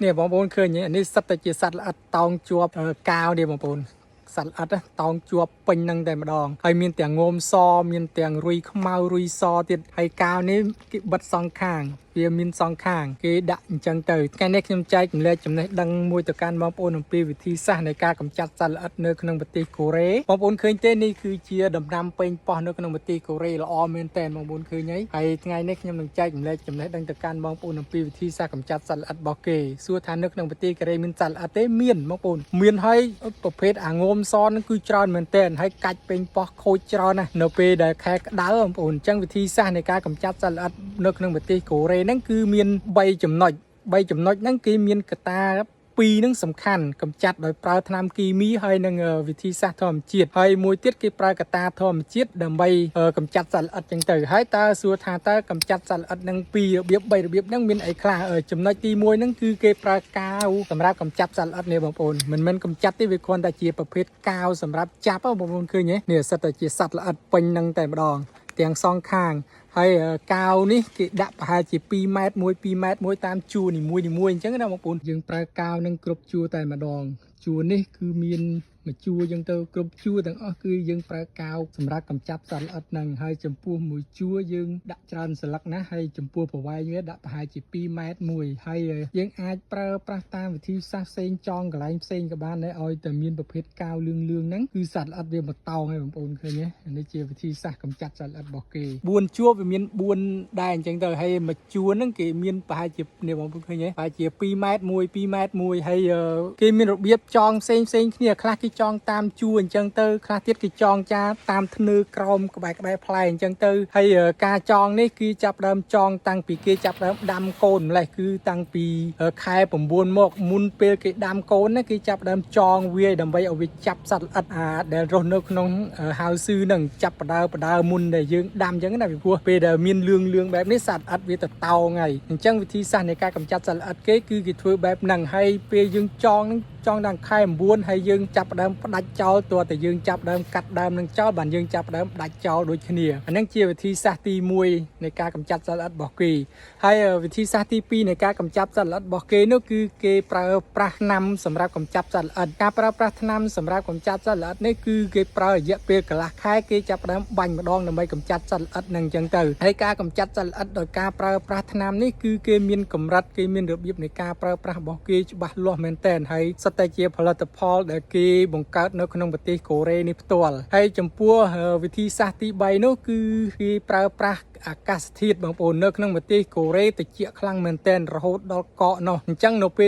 នេះបងប្អូនឃើញទេនេះសិតតែជាសត្វល្អិតតោងជាប់កាវនេះបងប្អូនសត្វល្អិតណាតោងជាប់ពេញនឹងតែម្ដងហើយមានទាំងងោមសមានទាំងរុយខ្មៅរុយសទៀតហើយកាវនេះគេបិទសងខាងវាមានសងខាងគេដាក់អញ្ចឹងទៅថ្ងៃនេះខ្ញុំចែករំលែកចំណេះដឹងមួយទៅកាន់បងប្អូនអំពីវិធីសាស្ត្រនៃការកម្ចាត់សត្វល្អិតនៅក្នុងប្រទេសកូរ៉េបងប្អូនឃើញទេនេះគឺជាដំណាំប៉េងប៉ោះនៅក្នុងប្រទេសកូរ៉េល្អមែនតើបងប្អូនឃើញហើយហើយថ្ងៃនេះខ្ញុំនឹងចែករំលែកចំណេះដឹងទៅកាន់បងប្អូនអំពីវិធីសាស្ត្រកម្ចាត់សត្វល្អិតរបស់គេសួរថានៅក្នុងប្រទេសកូរ៉េមានសត្វល្អិតទេមានបងប្អូនមានហើយប្រភេទអាងោមសហ្នឹងគឺច្រើនមែនតើហើយកាច់ប៉េងប៉ោះខូចច្រើនណាស់នៅពេលដែលខែក្តៅបងប្អូនអញ្ចឹងវិធីសាស្ត្រនៃការកម្ចាត់សត្វល្អិតនៅក្នុងប្រទេសកូរ៉េហ្នឹងគឺមាន3ចំណុច3ចំណុចហ្នឹងគេមានកត្តាពីរហ្នឹងសំខាន់កម្ចាត់ដោយប្រើថ្នាំគីមីហើយនិងវិធីសាស្ត្រធម្មជាតិហើយមួយទៀតគេប្រើកត្តាធម្មជាតិដើម្បីកម្ចាត់សត្វល្អិតចឹងទៅហើយតើសួរថាតើកម្ចាត់សត្វល្អិតហ្នឹងពីររបៀប3របៀបហ្នឹងមានអីខ្លះចំណុចទី1ហ្នឹងគឺគេប្រើកាវសម្រាប់កម្ចាត់សត្វល្អិតនេះបងប្អូនមិនមែនកម្ចាត់ទេវាគ្រាន់តែជាប្រភេទកាវសម្រាប់ចាប់ហ៎បងប្អូនឃើញទេនេះសិតតែជាសត្វល្អិតពេញហ្នឹងតែម្ដងទាំងសងខាងហើយកាវនេះគេដាក់ប្រហែលជា2ម៉ែត្រ1 2ម៉ែត្រ1តាមជួរនីមួយនីមួយអញ្ចឹងណាបងប្អូនយើងប្រើកាវនឹងគ្រប់ជួរតែម្ដងជួរនេះគឺមានមួយជួរអញ្ចឹងទៅគ្រប់ជួរទាំងអស់គឺយើងប្រើកាវសម្រាប់កម្ចាត់សត្វល្អិតហ្នឹងហើយចំពោះមួយជួរយើងដាក់ច្រើនស្លឹកណាស់ហើយចំពោះប្រវែងវាដាក់ប្រហែលជា2ម៉ែត្រមួយហើយយើងអាចប្រើប្រាស់តាមវិធីសាស្ត្រផ្សេងចងកន្លែងផ្សេងក៏បានដែរឲ្យតែមានប្រភេទកាវលឿងលឿងហ្នឹងគឺសត្វល្អិតវាមកតោងហើយបងប្អូនឃើញទេនេះជាវិធីសាស្ត្រកម្ចាត់សត្វល្អិតរបស់គេ4ជួរវាមាន4ដែរអញ្ចឹងទៅហើយមួយជួរហ្នឹងគេមានប្រហែលជានេះបងប្អូនឃើញទេប្រហែលជា2ម៉ែត្រ1 2ម៉ែត្រ1ហើយគេមានរបៀបចងផ្សេងផ្សេងគ្នាខ្លះគេចងតាមជួរអញ្ចឹងទៅខ្លះទៀតគេចងចាតាមធ្នើក្រោមក្បែរក្បែរផ្លែអញ្ចឹងទៅហើយការចងនេះគឺចាប់ដើមចងតាំងពីគេចាប់ដើមដាំកូនម្លេះគឺតាំងពីខែ9មកមុនពេលគេដាំកូនណាគេចាប់ដើមចងវាដើម្បីឲ្យវាចាប់សត្វល្អិតអាដែលរស់នៅក្នុងហៅស៊ឺហ្នឹងចាប់បដើបដើមុនដែលយើងដាំអញ្ចឹងណាពីព្រោះពេលដែលមានលឿងលឿងបែបនេះសត្វល្អិតវាទៅតោងហើយអញ្ចឹងវិធីសាស្ត្រនៃការកម្ចាត់សត្វល្អិតគេគឺគេធ្វើបែបហ្នឹងហើយពេលយើងចងហ្នឹងចងដល់ខែ9ហើយយើងចាប់ដើមផ្ដាច់ចោលទាល់តែយើងចាប់ដើមកាត់ដើមនឹងចោលបានយើងចាប់ដើមផ្ដាច់ចោលដូចគ្នាអាហ្នឹងជាវិធីសាស្ត្រទី1នៃការកម្ចាត់សត្វល្អិតរបស់គេហើយវិធីសាស្ត្រទី2នៃការកម្ចាត់សត្វល្អិតរបស់គេនោះគឺគេប្រើប្រាស់ថ្នាំសម្រាប់កម្ចាត់សត្វល្អិតការប្រើប្រាស់ថ្នាំសម្រាប់កម្ចាត់សត្វល្អិតនេះគឺគេប្រើរយៈពេលកន្លះខែគេចាប់ដើមបាញ់ម្ដងដើម្បីកម្ចាត់សត្វល្អិតនឹងអញ្ចឹងទៅហើយការកម្ចាត់សត្វល្អិតដោយការប្រើប្រាស់ថ្នាំនេះគឺគេមានកម្រិតគេមានរបៀបនៃការប្រើប្រាស់របស់គេច្បាស់លាស់មែនទែនហើយសុទ្ធតែជាផលិតផលដែលគេបង្កើតនៅក្នុងប្រទេសកូរ៉េនេះផ្ទាល់ហើយចំពោះវិធីសាស្ត្រទី3នោះគឺគេប្រើប្រាស់អាកាសធាតុបងប្អូននៅក្នុងប្រទេសកូរ៉េត្រជាក់ខ្លាំងមែនទែនរហូតដល់កកនោះអញ្ចឹងនៅពេល